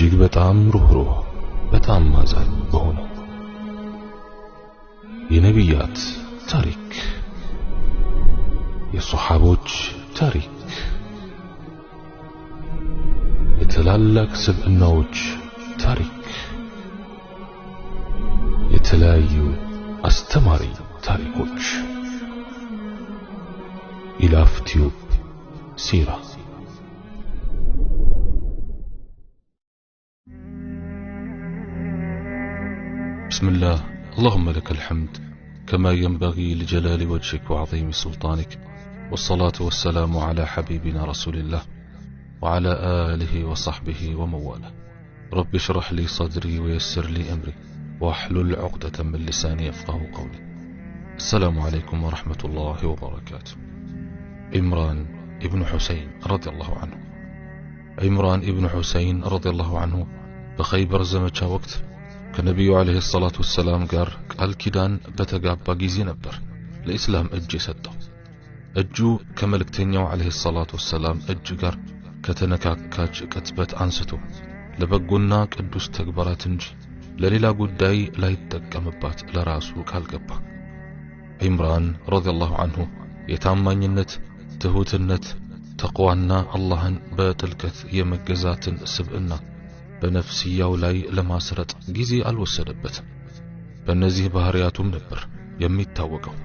እጅግ በጣም ሩህሩህ በጣም አዛኝ በሆነው የነቢያት ታሪክ፣ የሶሐቦች ታሪክ፣ የትላላቅ ስብዕናዎች ታሪክ፣ የተለያዩ አስተማሪ ታሪኮች። ኢላፍ ቲዩብ ሲራ። بسم الله. اللهم لك الحمد كما ينبغي لجلال وجهك وعظيم سلطانك، والصلاة والسلام على حبيبنا رسول الله وعلى آله وصحبه ومواله. رب اشرح لي صدري ويسر لي أمري واحلل عقدة من لساني يفقه قولي. السلام عليكم ورحمة الله وبركاته. عمران ابن حسين رضي الله عنه። ዒምራን ኢብኑ ሑሰይን رضي الله عنه በኸይበር ዘመቻ ወቅት ከነቢዩ عليه الصلاة والسلام ጋር ቃል ኪዳን በተጋባ ጊዜ ነበር ለኢስላም እጅ የሰጠው። እጁ ከመልእክተኛው عليه الصلاة والسلام እጅ ጋር ከተነካካች ቅጽበት አንስቶ ለበጎና ቅዱስ ተግባራት እንጂ ለሌላ ጉዳይ ላይጠቀምባት ለራሱ ቃል ገባ። ዒምራን رضي الله عنه የታማኝነት፣ ትሑትነት፣ ተቅዋና አላህን በጥልቀት የመገዛትን ስብዕና በነፍስያው ላይ ለማስረጥ ጊዜ አልወሰደበትም። በእነዚህ ባህሪያቱም ነበር የሚታወቀው።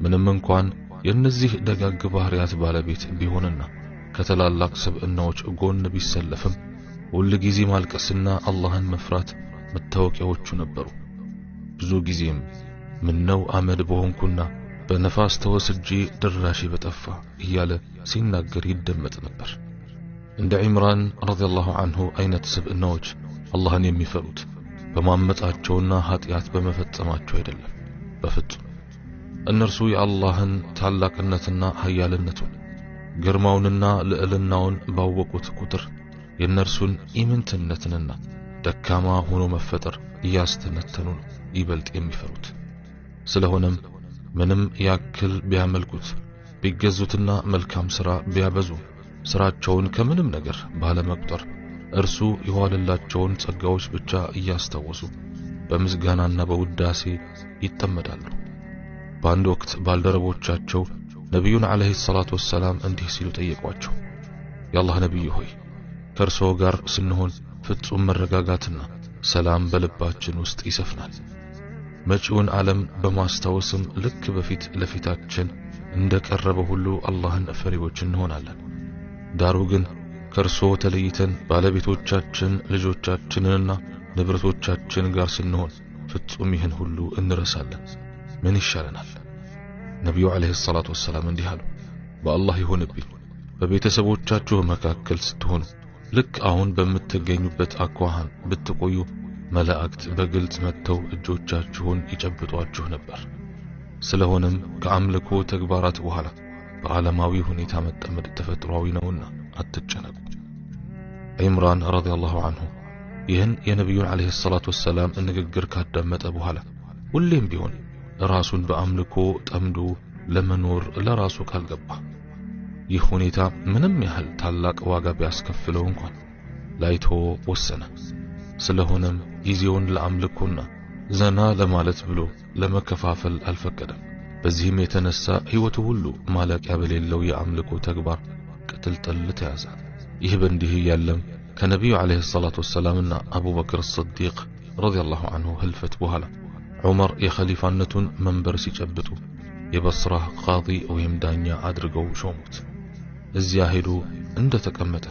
ምንም እንኳን የእነዚህ ደጋግ ባህሪያት ባለቤት ቢሆንና ከትላላቅ ስብዕናዎች ጎን ቢሰለፍም ሁል ጊዜ ማልቀስና አላህን መፍራት መታወቂያዎቹ ነበሩ። ብዙ ጊዜም ምነው አመድ በሆንኩና በነፋስ ተወስጄ ድራሼ በጠፋ እያለ ሲናገር ይደመጥ ነበር። እንደ ዒምራን رضي الله عنه አይነት ስብዕናዎች አላህን የሚፈሩት በማመጻቸውና ኃጢአት በመፈጸማቸው አይደለም፣ በፍጹም። እነርሱ የአላህን ታላቅነትና ኃያልነቱን፣ ግርማውንና ልዕልናውን ባወቁት ቁጥር የእነርሱን ኢምንትነትንና ደካማ ሆኖ መፈጠር እያስተነተኑ ነው ይበልጥ የሚፈሩት። ስለሆነም ምንም ያክል ቢያመልኩት፣ ቢገዙትና መልካም ሥራ ቢያበዙ ስራቸውን ከምንም ነገር ባለመቁጠር እርሱ የዋለላቸውን ጸጋዎች ብቻ እያስታወሱ በምስጋናና በውዳሴ ይጠመዳሉ። በአንድ ወቅት ባልደረቦቻቸው ነቢዩን ዓለይሂ ሰላቱ ወሰላም እንዲህ ሲሉ ጠየቋቸው። የአላህ ነቢይ ሆይ፣ ከእርስዎ ጋር ስንሆን ፍጹም መረጋጋትና ሰላም በልባችን ውስጥ ይሰፍናል። መጪውን ዓለም በማስታወስም ልክ በፊት ለፊታችን እንደቀረበ ሁሉ አላህን ፈሪዎች እንሆናለን። ዳሩ ግን ከእርስዎ ተለይተን ባለቤቶቻችን፣ ልጆቻችንንና ንብረቶቻችን ጋር ስንሆን ፍጹም ይህን ሁሉ እንረሳለን። ምን ይሻለናል? ነቢዩ ዓለይሂ ሰላቱ ወሰላም እንዲህ አሉ። በአላህ ይሁንብኝ፣ በቤተሰቦቻችሁ መካከል ስትሆኑ ልክ አሁን በምትገኙበት አኳኋን ብትቆዩ መላእክት በግልጽ መጥተው እጆቻችሁን ይጨብጧችሁ ነበር። ስለሆነም ከአምልኮ ተግባራት በኋላ በዓለማዊ ሁኔታ መጠመድ ተፈጥሯዊ ነውና አትጨነቁ። ዒምራን رضي الله عنه ይህን የነቢዩን عليه الصلاة والسلام ንግግር ካዳመጠ በኋላ ሁሌም ቢሆን ራሱን በአምልኮ ጠምዶ ለመኖር ለራሱ ቃል ገባ። ይህ ሁኔታ ምንም ያህል ታላቅ ዋጋ ቢያስከፍለው እንኳን ላይቶ ወሰነ። ስለሆነም ጊዜውን ለአምልኮና ዘና ለማለት ብሎ ለመከፋፈል አልፈቀደም። በዚህም የተነሳ ሕይወቱ ሁሉ ማለቂያ በሌለው የአምልኮ ተግባር ቅጥልጥል ተያዘ። ይህ በእንዲህ እያለም ከነቢዩ ዓለይሂ ሰላቱ ወሰላምና አቡበክር ስዲቅ ረዲየላሁ ዐንሁ ህልፈት በኋላ ዑመር የኸሊፋነቱን መንበር ሲጨብጡ የበስራ ቃዲ ወይም ዳኛ አድርገው ሾሙት። እዚያ ሄዶ እንደ ተቀመጠ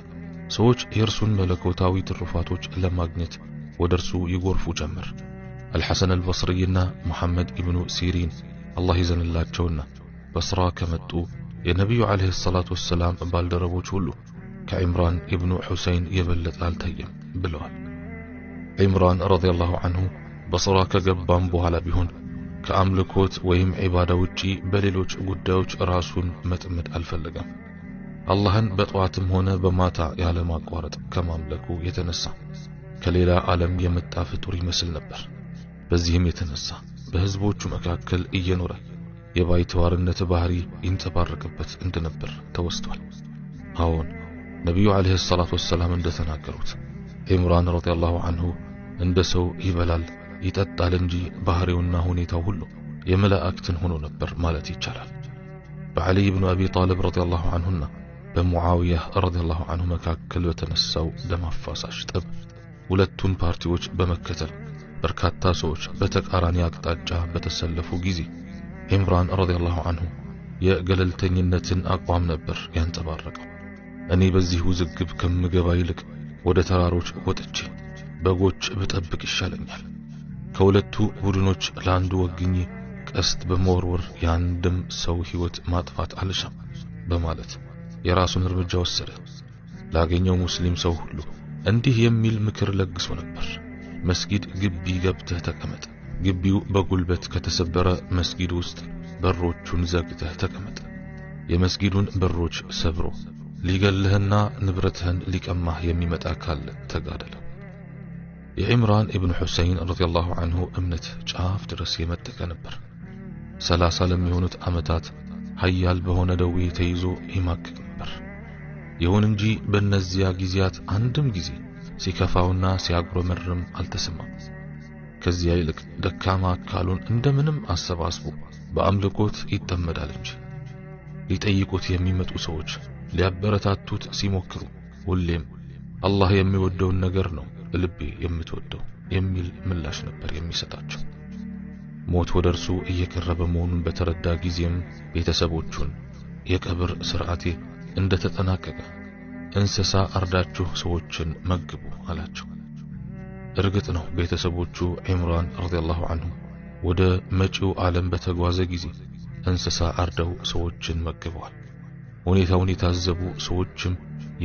ሰዎች የእርሱን መለኮታዊ ትሩፋቶች ለማግኘት ወደ እርሱ ይጎርፉ ጀመር። አልሐሰን አልበስሪይና ሙሐመድ ኢብኑ ሲሪን አላህ ይዘንላቸውና በስራ ከመጡ የነቢዩ ዓለይሂ ሰላቱ ወሰላም ባልደረቦች ሁሉ ከዒምራን ኢብኑ ሑሰይን የበለጠ አልታየም ብለዋል። ዒምራን رضي الله عنه በስራ ከገባም በኋላ ቢሆን ከአምልኮት ወይም ዒባዳ ውጪ በሌሎች ጉዳዮች ራሱን መጥመድ አልፈለገም። አላህን በጠዋትም ሆነ በማታ ያለማቋረጥ ከማምለኩ የተነሳ ከሌላ ዓለም የመጣ ፍጡር ይመስል ነበር። በዚህም የተነሳ በሕዝቦቹ መካከል እየኖረ የባይተዋርነት ባህሪ ይንጸባረቅበት እንደነበር ተወስቷል። አዎን፣ ነቢዩ ዓለይሂ ሰላቱ ወሰላም እንደተናገሩት ዒምራን ረዲየላሁ ዐንሁ እንደ ሰው ይበላል ይጠጣል እንጂ ባህሪውና ሁኔታው ሁሉ የመላእክትን ሆኖ ነበር ማለት ይቻላል። በዓሊ ብኑ አቢ ጣልብ ረዲየላሁ ዐንሁና በሙዓዊያ ረዲየላሁ ዐንሁ መካከል በተነሳው ደም አፋሳሽ ጠብ ሁለቱን ፓርቲዎች በመከተል በርካታ ሰዎች በተቃራኒ አቅጣጫ በተሰለፉ ጊዜ ዒምራን ረዲየላሁ ዐንሁ የገለልተኝነትን አቋም ነበር ያንጸባረቀው። እኔ በዚህ ውዝግብ ከምገባ ይልቅ ወደ ተራሮች ወጥቼ በጎች ብጠብቅ ይሻለኛል። ከሁለቱ ቡድኖች ለአንዱ ወግኜ ቀስት በመወርወር የአንድም ሰው ሕይወት ማጥፋት አልሻም በማለት የራሱን እርምጃ ወሰደ። ላገኘው ሙስሊም ሰው ሁሉ እንዲህ የሚል ምክር ለግሶ ነበር። መስጊድ ግቢ ገብተህ ተቀመጥ። ግቢው በጉልበት ከተሰበረ መስጊድ ውስጥ በሮቹን ዘግተህ ተቀመጥ። የመስጊዱን በሮች ሰብሮ ሊገልህና ንብረትህን ሊቀማህ የሚመጣ ካለ ተጋደለው። የዒምራን ኢብኑ ሑሰይን ረዲየላሁ ዐንሁ እምነት ጫፍ ድረስ የመጠቀ ነበር። 30 ለሚሆኑት ዓመታት ሀያል በሆነ ደዌ ተይዞ ይማቅቅ ነበር። ይሁን እንጂ በእነዚያ ጊዜያት አንድም ጊዜ ሲከፋውና ሲያጉረመርም አልተሰማም። ከዚያ ይልቅ ደካማ አካሉን እንደምንም አሰባስቦ በአምልኮት ይጠመዳል እንጂ። ሊጠይቁት የሚመጡ ሰዎች ሊያበረታቱት ሲሞክሩ ሁሌም አላህ የሚወደውን ነገር ነው ልቤ የምትወደው የሚል ምላሽ ነበር የሚሰጣቸው። ሞት ወደ እርሱ እየቀረበ መሆኑን በተረዳ ጊዜም ቤተሰቦቹን የቀብር ስርዓቴ እንደተጠናቀቀ እንስሳ አርዳችሁ ሰዎችን መግቡ አላቸው። እርግጥ ነው ቤተሰቦቹ ዒምራን ረዲየላሁ ዐንሁ ወደ መጪው ዓለም በተጓዘ ጊዜ እንስሳ አርደው ሰዎችን መግበዋል። ሁኔታውን የታዘቡ ሰዎችም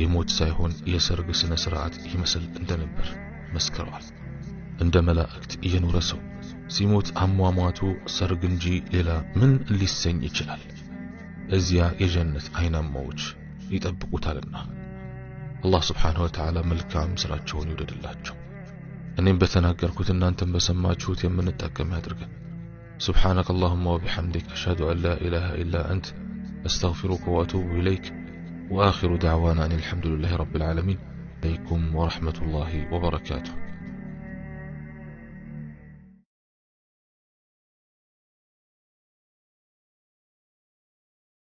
የሞት ሳይሆን የሰርግ ስነ ስርዓት ይመስል እንደነበር መስክረዋል። እንደ መላእክት የኖረ ሰው ሲሞት አሟሟቱ ሰርግ እንጂ ሌላ ምን ሊሰኝ ይችላል? እዚያ የጀነት አይናማዎች ይጠብቁታልና። አላህ ስብሓነሁ ወተዓላ መልካም ስራቸውን ይውደድላቸው። እኔም በተናገርኩት እናንተም በሰማችሁት የምንጠቀም ያድርገን። سبحانك اللهم وبحمدك، أشهد أن لا إله إلا أنت، أستغفرك وأتوب إليك. وآخر دعوانا أن الحمد لله رب العالمين. عليكم ورحمة الله وبركاته.